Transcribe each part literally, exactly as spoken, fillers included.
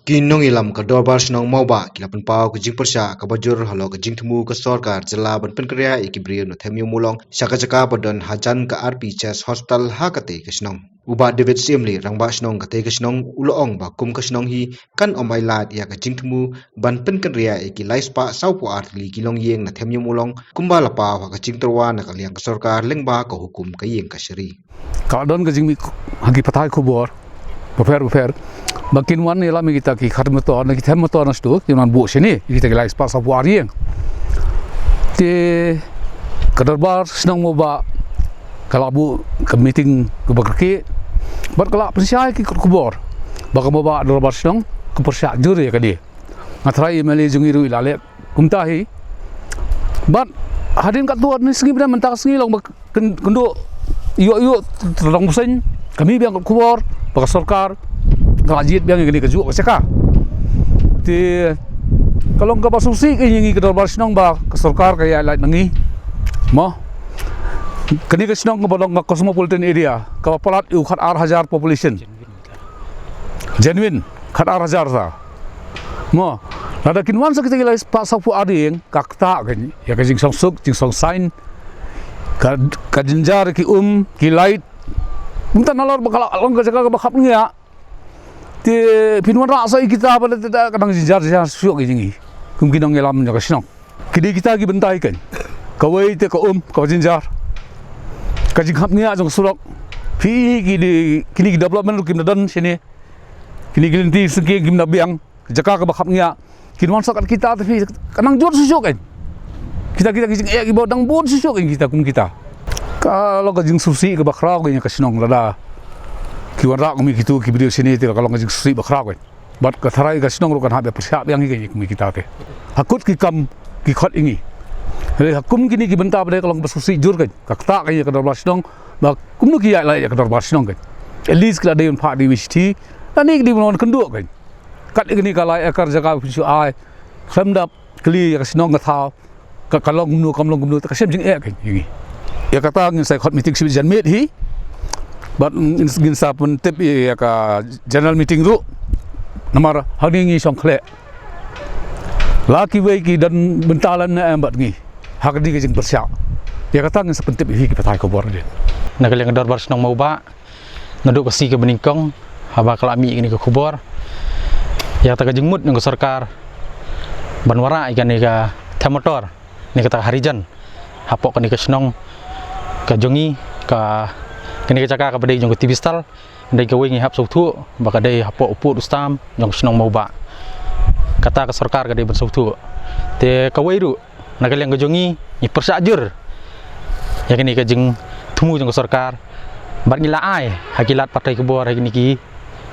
Ki nongïalam ka Dorbar Shnong Mawbah ki la pynpaw ka jingpyrshah kaba jur halor ka jingthmu ka sorkar jylla ban pynkynriah ïa ki briew na Them Ïew Mawlong sha ka jaka ba don hajan ka R P H S hostel ha katei ka shnong. U Bah David Syiemlieh, Rangbah Shnong katei ka shnong, u la ong ba kum ka shnong hi kan ym ailad ïa ka jingthmu ban pynkynriah ïa ki lai spah sawphew ar tylli ki longïing na Them Ïew Mawlong kumba la paw ha ka jingtyrwa na ka liang ka sorkar lyngba ka hukum ka ïing kashari. Ka la don ka jingmih ha ki pathai khubor bapher bapher ba kin wan ïalam ïa kita ki khat motor na ki them motor na sduk kin wan buh shane ïa kita ki lai spah sawphew ar ïing. Te ka Dorbar Shnong Mawbah ka la buh ka meeting kaba kyrkieh bad ka la pynshai ki khubor ba ka Mawbah Dorbar Shnong ka pyrshah jur ïa ka dei. Nga tharai M L A jong ngi ruh i la leh kumta hi. Bad hadien katto katne sngi bad mynta ka sngi long ba kyn-, kynduh ïoh ïoh tyrong bseiñ ka mih biang ka khubor ba ka sorkar ka la jied biang ïa kane kajuh ka jaka. Te ka long kaba sngewsih ïa ngi ka Dorbar Shnong ba ka sorkar ka ïaid lait na ngi. Mo. Kane ka shnong kaba long ka cosmopolitan area kaba palat ïa u khat ar hajar population. Genuine, khat ar hajar sa. Mo, lada kin wan sa kita ki lai spah sawphew ar ïing, ka ktah ka ïa ka jingshongsuk, jingshongsaiñ, ka, ka jynjar ki um, ki light. Mynta nalor ba ka la long ka jaka kaba khapngiah. Te phin wanrah sa ïa kita ba la te da ka dang jynjar jynjar shuh ki jong ngi. Kum ki nongïalam jong ka shnong. Ki dei kita ki bynta hi kan. Kawei te ka um, ka jynjar. Ka jingkhapngiah jong ka surok. Phi ki dei, kine ki development ruh kim da don shane. Kine ki lynti syngkien kim da biang. Jaka kaba khapngiah. Kin wan sa kat kita te phi ka nang jur shuh shuh kan. Kita kita ki jingeh kiba dang bun shuh shuh kan kita kum kita. Ka long ka jingsngewsih kaba khraw kan ïa ka shnong lada ki wanrah kum ïa kitu ki briew shane te ka long ka jingsngewsih ba khraw kan. Bad ka tharai ka shnong ruh kan hap ïa pyrshah biang ïa ka ïa kmie kita te. Ha kut ki kam ki khot ïa ngi. Hynrei ha kum kine ki bynta ba dei ka long ba sngewsih jur kan. Ka ktah ka ïa ka Dorbar Shnong ba kumno ki ïaid lait ïa ka Dorbar Shnong kan. At least ki la dei ban phah dei wish ti. Lane ki dei ban wan kynduh kan. Kat ïa kane ka lai ekar jaka ba phin shu ai. Khlem da kylli ïa ka shnong ka thaw. Ka, ka long kumno, kam long kumno, te ka shem jingeh ka ïa ngi. Ïa kata ngin sa khot meeting shibit janmiet hi. Bad ngin, ngin sa pyntip ïa ka general meeting ruh. Namar hangne ngi shong khleh. La kiwei ki don bynta lane em bad ngi. Ha kane ka jingpyrshah. Ïa kata ngin sa pyntip ïa ki pathai khubor. Na ka liang ka Dorbar Shnong Mawbah. Naduh ka sngi kaba nyngkong haba ka la mih kane ka khubor ïa kata ka jingmut jong ka sorkar ban wanrah ïa kane ka them motor ne kata ka Harijan hapoh kane ka shnong ka jong ngi, ka kane ka jaka kaba dei jong ka T V stall, dei kawei ngi hap sngewthuh ba ka dei hapoh u pud u stam jong ka shnong Mawbah. Kata ka sorkar ka dei ban sngewthuh. Te kawei ruh na ka liang ka jong ngi ngi pyrshah jur ïa kane ka jingthmu jong ka sorkar bad ngi la ai ha ki lad pathai khubor ha kine ki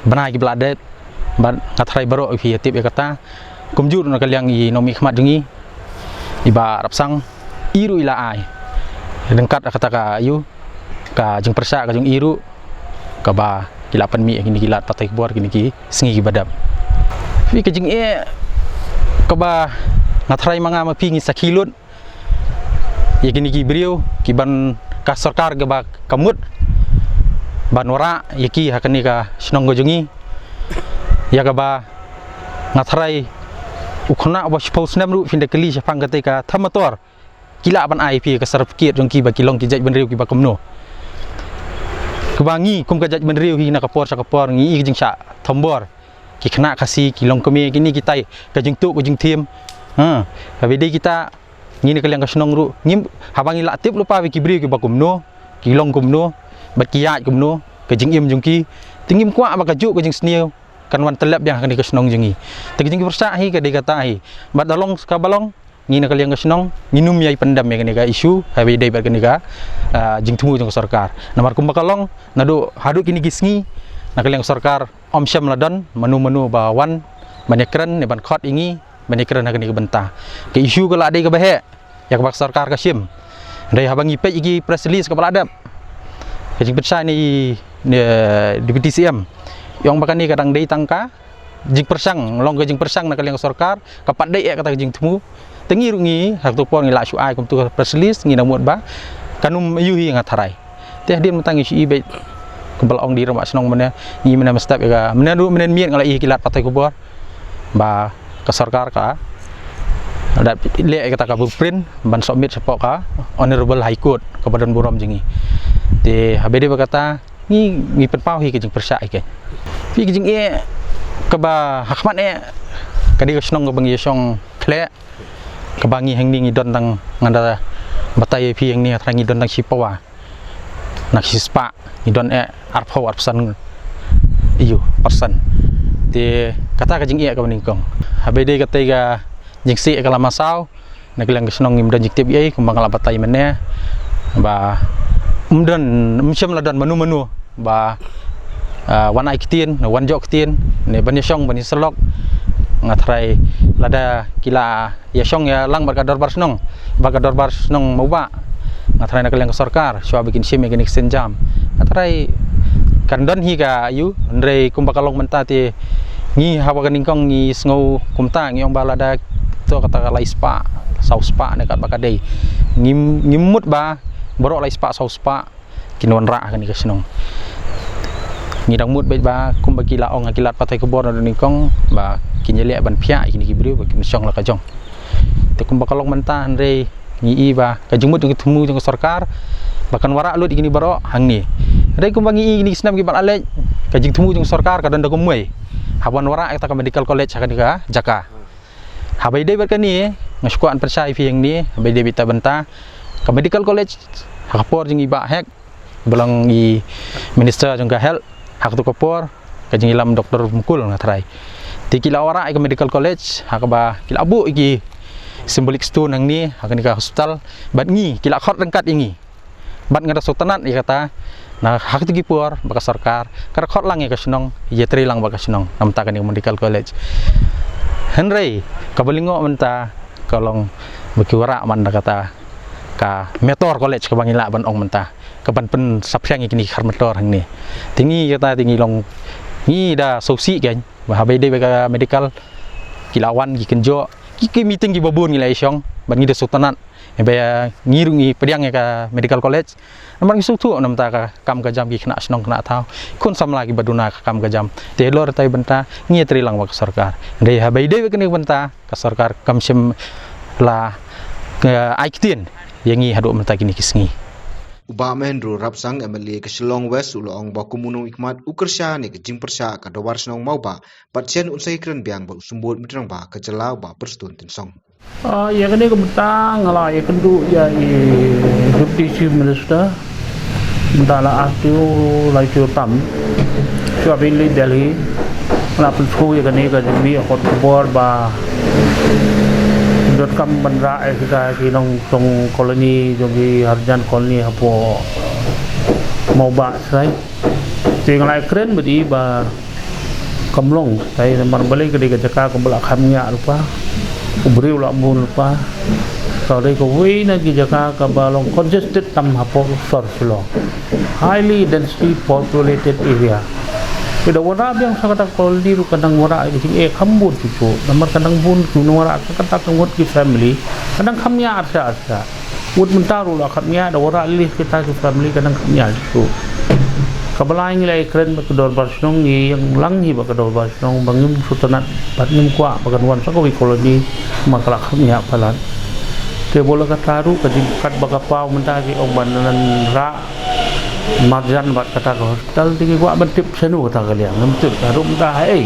bnai kiba la dep bad nga tharai baroh phi ïa tip ïa kata. Kumjuh na ka liang i nongmihkhmat jong ngi i Bah Rapsang i ruh i la ai ryngkat kata ka ïa ka jingpyrshah ka jong i ruh kaba ki la pynmih ïa kine ki lad pathai khubor kine ki sngi kiba dep. Phi ka jingeh kaba nga tharai ma nga ma phi ngi sakhi lut ïa kine ki briew kiban ka sorkar kaba ka mut ban wanrah ïa ki ha kane ka shnong ka jong ngi. Ïa kaba nga tharai u khynnah uba shiphew snem ruh phin da kylli shaphang kata ka them motor. Ki lah ban ai phi ka certificate jong ki ba ki long ki jaitbynriew kiba kumno. Kaba ngi kum ka jaitbynriew hi na ka por sha ka por ngi i ka jingshah thombor. Ki khynnah Khasi ki longkmie kine kitai ka jingtuh ka jingthim. Ha, haba dei kita ngi na ka liang ka shnong ruh ngim, haba ngi lah tip lypa ba ki briew kiba kumno, ki long kumno bad ki ïaid kumno ka jingim jong ki. Te ngim kwah ba kajuh ka jingsniew kan wan tyllep biang ha kane ka shnong jong ngi. Te ka jingpyrshah hi ka dei kata hi. Bad da long kaba long ngi na ka liang ka shnong ngin ym ïai pyndem ïa kane ka issue haba ïadei bad kane ka, ah, jingthmu jong ka sorkar. Namar kumba ka long naduh haduh kine ki sngi na ka liang ka sorkar ym shym la don mano mano ba wan ban ïakren ne ban khot ïa ngi ban ïakren ha kane ka bynta. Ka issue ka la dei kaba heh ïa kaba ka sorkar ka shim. Hynrei haba ngi peit ïa ki press release kaba la dep ka jingpynshai ne i, ne i Deputy C M i ong ba kane ka dang dei tang ka jingpyrshang, long ka jingpyrshang na ka liang ka sorkar, ka pat dei eh kata ka jingthmu. Te ngi ruh ngi ha kato ka por ngi la shu ai kumto ka press release, ngi nang mut ba kan ym ïohi nga tharai. Te hadien mynta ngi shu i beit kaba la ong da i rangbah shnong mynne, ngi mynne mynstep ïa ka, mynne ruh mynne miet nga la i ha ki lad pathai khubor. ba ka sorkar ka da leh kata ka blueprint ban submit shapoh ka Honorable High Court kaba don burom jong ngi. Te haba ïadei bad kata ngi ngi pynpaw hi ka jingpyrshah hi ka. Phi ka jingeh kaba ha khmat eh ka dei ka shnong kaba ngi ïa shong khleh, kaba ngi hangne ngi don tang, ngan da batai ïa phi hangne, ha trai ngi don tang shi pawa na shi spah, ngi don eh arphew arphew san ïu percent. Te kata ka jingeh kaba nyngkong. Haba ïadei katei ka jingsih ka la masaw, na ka liang ka shnong ngim don jingtip ei, kumba nga la batai mynne ba ym don, ym shym la don mano mano ba, ah, wan ai ktien, wan jok ktien, ne ban ïa shong, ban ïa syllok. Nga trai lada ki la ïa shong ïa lang bad ka dorbar shnong, bad ka dorbar shnong Mawbah, nga trai na ka liang ka sorkar shuwa ba kin shim ïa kane ka sienjam. Nga trai kan don hi ka ïu, hynrei kumba ka long mynta te ngi haba ka nyngkong ngi sngew kumta, ngi ong ba lada to kata ka lai spah, saw spah ne katba ka dei, ngim, ngim mut ba baroh lai spah saw spah kin wanrah ha kane ka shnong. Ngi dang mut beit ba kumba ki la ong ha ki lad pathai khubor na ka nyngkong ba kin ïaleh ban phiah ïa kine ki briew ba kin shong la ka jong. Te kumba ka long mynta, hynrei ngi i ba ka jingmut jong ka thmu jong ka sorkar ba kan wanrah lut ïa kine baroh hangne. Hynrei kumba ngi i kine ki snem kiba la leit, ka jingthmu jong ka sorkar ka don da kumwei, haba wanrah ïa kata ka medical college ha kane ka jaka. Haba ïadei bad kane nga shu kwah ban pyrshah ïa phi hangne, haba ïadei bad ita bynta ka medical college, ha ka por jong i Bah Hek ba long i Minister jong ka Health, ha kato ka por ka jingïalam Doctor Mukul, nga trai, te ki la wanrah ïa ka medical college ha kaba ki la buh ïa ki symbolic stone hangne ha kane ka hospital, bad ngi ki la khot ryngkat ïa ngi. Bad nga da sngewtynnat ïa kata, na ha kato ki por ba ka sorkar ka da khot lang ïa ka shnong, ïatrei lang bad ka shnong na bynta kane ka medical college. Hynrei kaba lyngngoh mynta ka long ba ki wanrah man da kata ka Metor College kaba ngi lah ban ong mynta, kaban pynsaphriang ïa kine ki khar Metor hangne. Te ngi kata te ngi long, ngi da sngewsih kein ba haba ïadei bad ka medical, ki la wan ki kynjoh, ki, ki meeting kiba bun ngi la ïa shong, bad ngi da sngewtynnat ba ngi ruh ngi pdiang ïa ka medical college. Namar ngi sngewthuh na bynta ka kam ka jam ki khynnah shnong khynnah thaw, khun samla kiba duna ka kam ka jam. Te halor ita i bynta ngi ïatrei lang bad ka sorkar. Hynrei haba ïadei bad kane ka bynta ka sorkar kam shym la, eh, ai ktien ïa ngi haduh mynta kine ki sngi. U Bah Mahendra Rapsang, M L A ka Shillong West, u la ong ba kum u nongmihkhmat u kyrshan ïa ka jingpyrshah ka dorbar shnong Mawbah, bad shen un sa ïakren biang bad u Symbud Myntri Rangbah ka jylla, u Bah Prestone Tynsong. Ah, ïa kane ka bynta nga la ïakynduh ïa i Deputy Chief Minister, mynta la ar taïew lai taïew tam, shuwa ba i leit Delhi. Nga la pynsngew ïa kane ka jingmih khot khubor ba donkam ban rah ïa kita ki nongshong colony jong ki Harijan Colony hapoh Mawbah Srai. Te nga la ïakren bad i ba kam long, te namar balei, ka dei ka jaka kaba la kham ñiah lypa, u briew la bun lypa. Ka dei kawei na ki jaka kaba long congested tam hapoh sor Shillong, highly densely populated area. Te da wanrah biang sa kata ka colony ruh ka dang wanrah ïa ka jingeh kham bun shuh shuh, namar ka dang bun ki nongwanrah sa kata ka ngut ki family, ka dang kham ñiah arsa arsa. Ngut mynta ruh la kham ñiah, da wanrah list kita ki family ka dang kham ñiah shuh. Kaba lai ngi la ïakren bad ka dorbar shnong, ngi ïeng lang hi bad ka dorbar shnong ba ngim sngewtynnat bad ngim kwah ba kan wan sa kawei colony, namar ka la kham ñiah palat. Te bad la kata ruh ka jingpyrkhat ba ka paw mynta ki ong ban nan rah marjan bad kata ka hospital, te ngi kwah ban tip shano kata ka liang, ngim tip haduh mynta haei.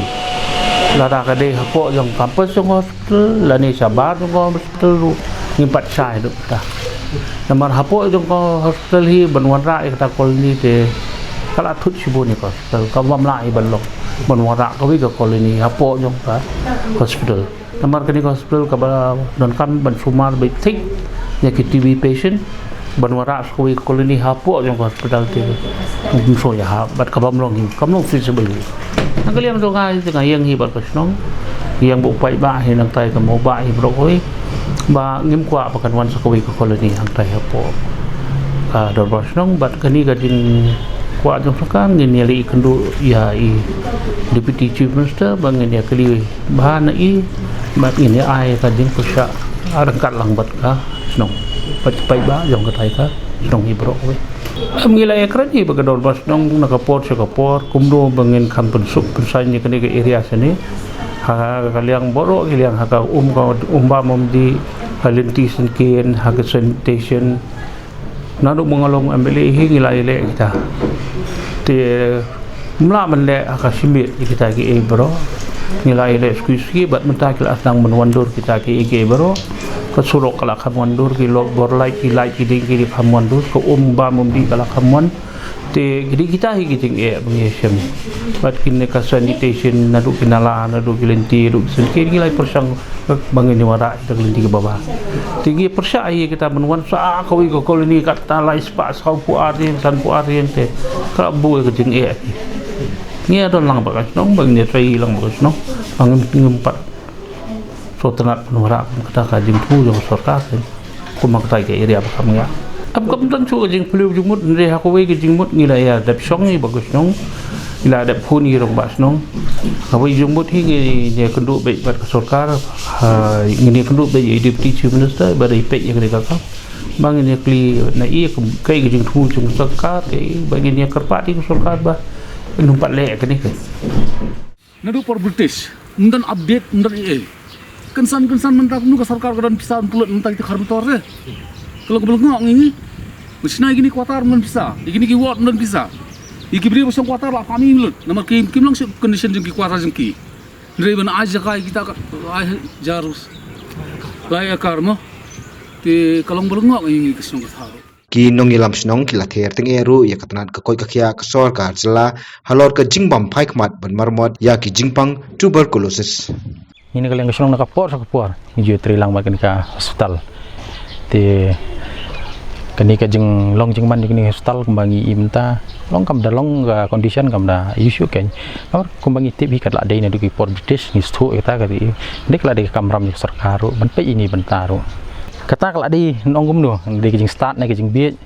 Lada ka dei hapoh jong campus jong ka hospital lane shabar jong ka hospital ruh ngim pat shai haduh mynta. Namar hapoh jong ka hospital hi ban wanrah ïa kata ka colony te ka la thut shibun ïa ka hospital, ka bym lah hi ban long ban wanrah kawei ka colony hapoh jong ka hospital. Namar kane ka hospital kaba donkam ban sumar beit thik ïa ki T B patient, ban wanrah sa kawei ka colony hapoh jong ka hospital te ngim sngewthuh ïa ha, bad ka bym long hi, kam long feasible hi. Na ka liang jong nga, nga ïeng hi bad ka shnong, ïeng bad u paidbah hi nangtai ka Mawbah hi baroh kawei, ba ngim kwah ba kan wan sa kawei ka colony hangtai hapoh ka dorbar shnong. Bad kane ka jingkwah jong sorkar, ngin ïa leit kynduh ïa i Deputy Chief Minister ba ngin ïa kylli bha na i, bad ngin ïa ai ka jingpyrshah ryngkat lang bad ka shnong, bad paidbah jong katai ka shnong hi baroh kawei. Em, ngi la ïakren hi bad ka dorbar shnong na ka por sha ka por kumno ba ngin kham pynsuk pynsaiñ ïa kane ka area shane. Ha ka liang baroh ki liang, ha ka um ka um bam um dih, ha lynti syngkien, ha ka sanitation. Naduh ba nga long M L A hi ngi la ïaleh kita. Te ym lah ban leh ha ka shimiet ïa kita kiei baroh. Ngi la ïaleh suki suki bad mynta ki la sdang ban wandur kita kiei kiei baroh. Ka surok ka la kham wandur, ki lok bor light, ki light ki ding ki dei kham wandur, ka um bam um dih ka la kham wan. Te ki dei kita hi ki jingeh ba ngi ïashem. Bad kine ka sanitation naduh ki nala, naduh ki lynti, naduh ki syngkien, ngi la pyrshang ba ngin ïa wanrah ïa ka lynti kaba bha. Te ngi pyrshah ïa kita ban wan sa kawei ka colony katta lai spah saw phew ar ïing, san phew ar ïing te ka buh ïa ka jingeh. Ngi ïa don lang bad ka shnong, ba ngin ïa trei lang bad ka shnong, ba ngim, ngim pat sngewtynnat ban wanrah kum kata ka jingthmu jong ka sorkar te. Kum ha kata ka area ba kham ngiah. Kam, kam don shuh ka jingphylliew jingmut, hynrei ha kawei ka jingmut ngi la ïa dep shong ïa i bah ka shnong. Ngi la dep phone ïa i rangbah shnong. Kawei jingmut hi ngin ïa kynduh beit bad ka sorkar. Ha, ngin ïa kynduh beit ïa i Deputy Chief Minister bad ïa i peit ïa kane ka kam. Ba ngin ïa kylli na i kum kaei ka jingthmu jong ka sorkar, kaei ba ngin ïa kyrpad ïa ka sorkar ba ngin ym pat leh kane ka. Naduh por British, ym don update, ym don ei ei. Kynsan kynsan mynta kumno ka sorkar ka don pisa ban pynlut mynta kita khar motor te. Ka long kaba lyngngoh ngi ngi. Mynshna ïa kine ki quarter ym don pisa, ïa kine ki ward ym don pisa. Ïa ki briew ba shong quarter la pynmih lut. Namar kim, kim long shuh condition jong ki quarter jong ki. Hynrei ban ai jaka ïa kita ka, ai jar, lai akar mo. Te ka long kaba lyngngoh ngi ngi ka shnong ka thaw. Ki nongïalam shnong ki la ther tyngeh ruh ïa ka tnat ka koit ka khiah ka sorkar jylla halor ka jingbym phai khmat ban maramot ïa ki jingpang tuberculosis. Ngi na ka liang ka shnong na ka por sha ka por ngi ju trei lang bad kane ka hospital. Te kane ka jinglong jingman jong kane ka hospital kumba ngi i mynta long kam da long ka condition kam da issue kein. Namar kumba ngi tip hi ka la dei naduh ki por British ngi sngewthuh ïa kata ka dei. Dei ka la dei ka kamram jong ka sorkar ruh ban peit ïa kine bynta ruh. Kata ka la dei nong kumno, dei ka jingstad ne ka jingbieit,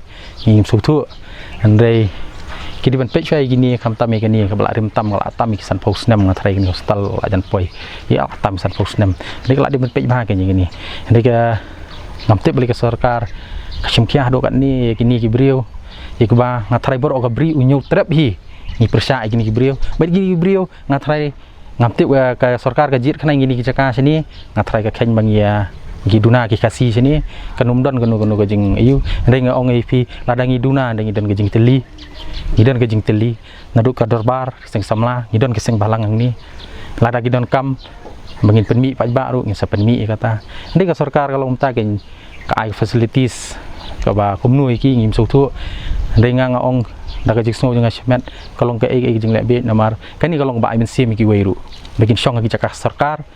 ngim sngewthuh. Hynrei ki dei ban peit shuwa ïa kine, khamtam ïa kane kaba la rim tam, ka la tam ïa ki sanphew snem, nga tharai kane ka hospital la jan poi ïa la tam ïa sanphew snem. Hynrei ka la dei ban peit bha ïa kine. Hynrei ka ngam tip balei ka sorkar ka shim khia haduh katne ïa kine ki briew. Ïa kaba nga tharai baroh ka bri u Hynñiewtrep hi ngi pyrshah ïa kine ki briew. Bad kine ki briew nga tharai ngam tip, eh, ka sorkar ka jied kane ïa kine ki jaka shane, nga tharai ka kheiñ ba ngi ïa, ngi duna ki Khasi shane, kan ym don kano kano ka jingïohi. Hynrei nga ong ïa phi, lada ngi duna, hynrei ngi don ka jingtylli. Ngi don ka jingtylli. Naduh ka dorbar, seng samla, ngi don ka seng bhalang hangne. Lada ki donkam ba ngin pynmih paidbah ruh, ngin sa pynmih ïa kata. Hynrei ka sorkar ka long mynta ka ka ai facilities kaba kumno ïa ki ngim sngewthuh. Hynrei nga nga ong da ka jingsngew jong nga shimet ka long kaei kaei ka jingleh bieit namar kane ka long kaba ai mynsiem ïa kiwei ruh ba kin shong ha ki jaka sorkar,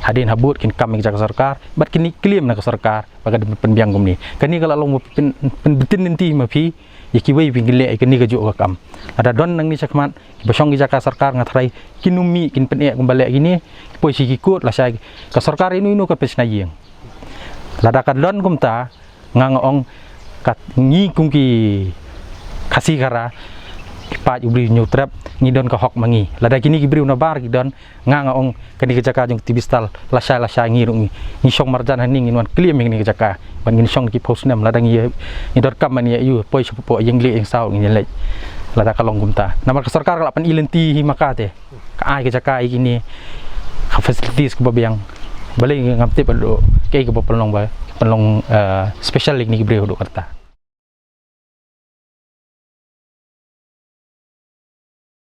hadien habud kin kam ha ki jaka sorkar bad kin claim na ka sorkar ba ka dei ban pynbiang kumne. Kane ka la long pyn, pynbtin lynti ma phi ïa kiwei ba kin leh ïa kane kajuh ka kam. Lada don nangne shakhmat kiba shong ki jaka sorkar nga tharai kin ym mih kin pyneh kumba leh kine, ki poi sha ki kut lashai ka sorkar ïano ïano ka pynshna ïing. Lada ka don kumta, nga nga ong ka ngi kum ki Khasi Khara, ki paid u briew Hynñiewtrep, ngi don ka hok ma ngi. Lada kine ki briew nabar ki don, nga nga ong kane ka jaka jong T B Stall, lashai lashai ngi ruh ngi, ngi shong marjan hangne ngin wan claim ïa kane ka jaka. Ban ngin shong ki phew snem, lada ngi, ngi donkam ban ïa ïoh poi shapoh ïing lieh ïing saw ngin ïa leit. Lada ka long kumta. Namar ka sorkar ka la pyni lynti hi ma ka te. Ka ai ka jaka ïa kine ka facilities kaba biang. Balei ngam tip haduh kaei kaba pynlong ba, pynlong, eh, special ïa kine ki briew haduh katta.